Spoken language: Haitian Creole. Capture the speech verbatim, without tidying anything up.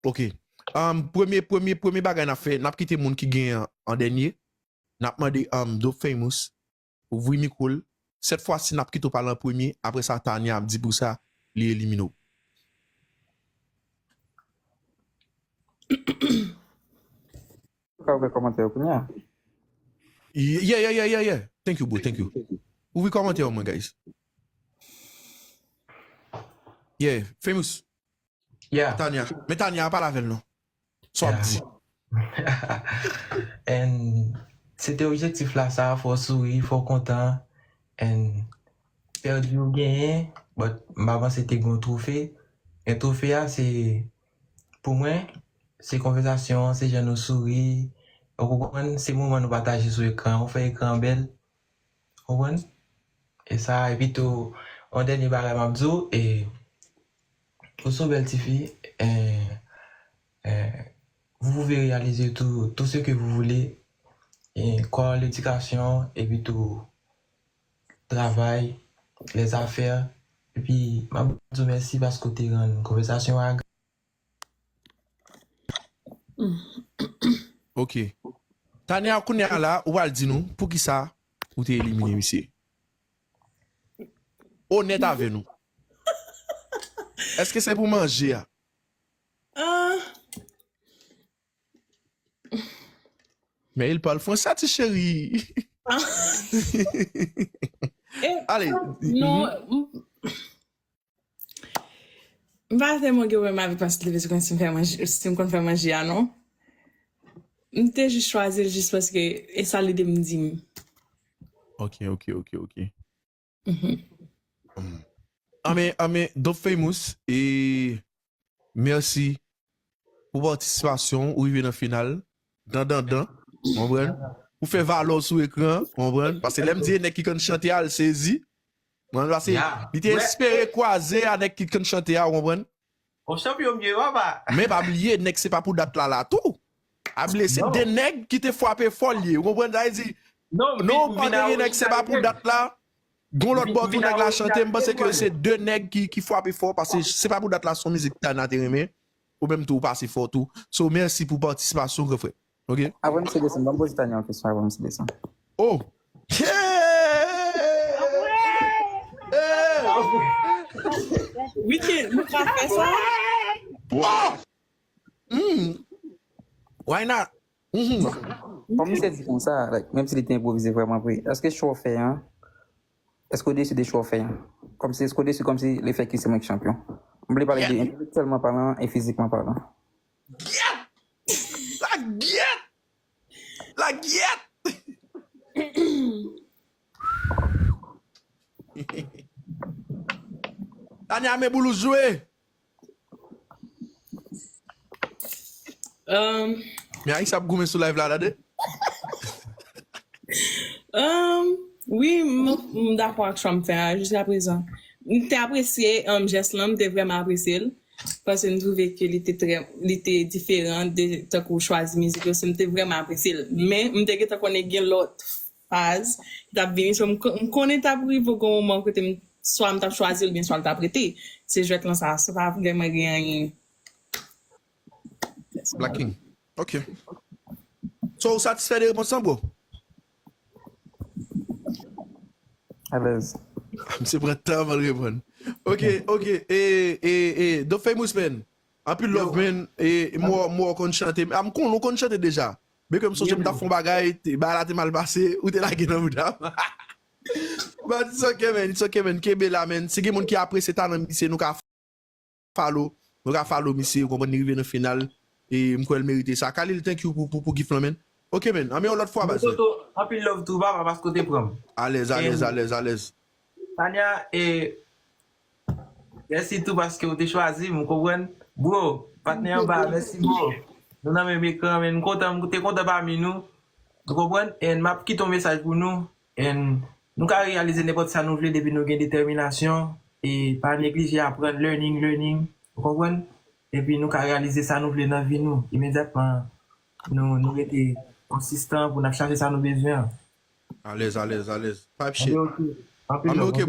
Ok. Um, premye, premye, premye bagay n ap fè, n ap kite moun ki genyen an dènye. N ap mande um, Dope Famous ouvri mikwo l. Sèt fwa si n ap kite w pale an premye, apre sa Tania ap di pou sa li elimine w. Ou ka ouvè kòmantè yo kounye a. Yeah, yeah, yeah, yeah, yeah. Thank you, bro. Thank you. Ouvri kòmantè yo mwen, guys. Yeah, Famous. Yeah. Tania. Men Tania, pa lavel non. Sa w ap di. And se te objektif la sa, fò w souri, fò w kontan. And pèdi ou genyen, but m pa panse te gen yon twofe. Men twofe a se, pou mwen, se konvèsasyon an, se jan nou souri. Ou konprann? Se moman nou pataje sou ekran an. Ou fè ekran an bèl. Ou konprann? E sa, epi tou, yon dènye bagay m ap di w, e, ou se yon bèl tifi, e, e, vous pouvez réaliser tout, tout ce que vous voulez, e, corps, l'éducation, epi tou, travay, les affaires, epi m ap di w mèsi paske w te rann konvèsasyon an Ok. Tania, kounye a la, ou pral di nou poukisa ou te elimine misye. Onèt avè nou. Èske se pou manje a? Ah, Men il parle français, ti cheri. eh, Ale. non, m- m pa tèlman gen pwoblèm avèk paske li vle si m fè manje, si m konn fè manje a non. M te jis chwazi l jis paske e sa lide m di m. Ok, ok, ok, ok. Anmen, anmen, Dope Famous, e mèsi pou patisipasyon, ou rive nan final, dan, dan, dan, konprann? Ou fè valè w sou ekran, konprann? Paske lè m di e nèg ki konn chante a, l sezi. Konprann? Paske li te espere kwaze a nèg ki konn chante a, ou konprann? On chanpyon m ye, papa. Men pa bliye, nèg se pa pou dat la la tou. A bliye, se de nèg ki te frape fò l ye. Ou konprann sa vle di? Non, ou pa te gen nèg se pa pou dat la. Gon lòt bò tou nèg la chante, m panse ke se de nèg ki, ki frape fò, paske se pa pou dat la, se yon mizik Tania te renmen. Ou menm tou, ou pase fò tou. So, mèsi pou patisipasyon, gran frè. Ok? Avan misye desann, ban m poze Tania yon kesyon avan misye desann. Oh! Wicked, nou pa fè sa. Hmm. Why not? Mhm. Kòm misye di konsa, like, menm si li te enpwovize vrèman vre, èske cho w fè an, èske w desi de cho w fè an? Kòmsi, èske w desi kòmsi le fè ke se mwen ki chanpyon? M vle pale de entèlektyèlman palan e fizikman palan. Gyèt! La gyèt! La gyèt! Tania, men boul ou jwe! Um, Men Aisha ap goumen sou live la, tande? Um, wi, m, m dakò ak choix m fè a jiska prezan. M te apresye um, jès lan, m te vrèman apresye l. Paske m twouve ke li te trè, li te diferan de tankou chwazi mizik yo, so m te vrèman apresye l. Men, m te gentan konnen gen lòt faz ki t ap vini, so m, m konnen t ap rive gon moman kote m, swa m t ap chwazi l, oubyen swa l t ap rete. Se jwèt lan sa, sa pa vrèman gen anyen. Black King. Ok. So, ou satisfè de repons lan, bro? Alèz. Misye pran tan avan l reponn. Ok, ok. E, e, e, Dope Famous, man. Anpil love, man. E, mwen, mwen konn chante. A, m konn, ou konn chante deja. Men ke m sonje m t ap fè yon bagay, te, bagay la te mal pase, ou te lage nan bouda m. But it's ok, man. It's ok, man. Kenbe la, man. Si gen moun ki apresye talan misye, nou ka follow. Nou ka follow misye, ou konprann, li rive nan final. E m kwè l merite sa. Khalil, thank you pou, pou, pou gift lan, man. Ok, man. Anmen yon lòt fwa, baz. Toto, anpil love tou, papa, paske w te pran m. Alèz, alèz, alèz, alèz. Tania, e, mèsi tou paske w te chwazi m, ou konprann? Bro, patnè anba, mèsi, bro. Nou nan menm ekran, men m kontan, m te kontan pami nou. Ou konprann? And m ap kite yon mesaj pou nou. And nou ka reyalize nenpòt sa nou vle depi nou gen detèminasyon. E pa neglije aprann, learning, learning. Ou konprann? Epi nou ka reyalize sa nou vle nan vi nou. Imedyatman, nou, nou rete konsistan pou n ap chache sa nou bezwen an. Alèz, alèz, alèz. Pipe shit. Anben, ok. Anpil Anben, love, ok,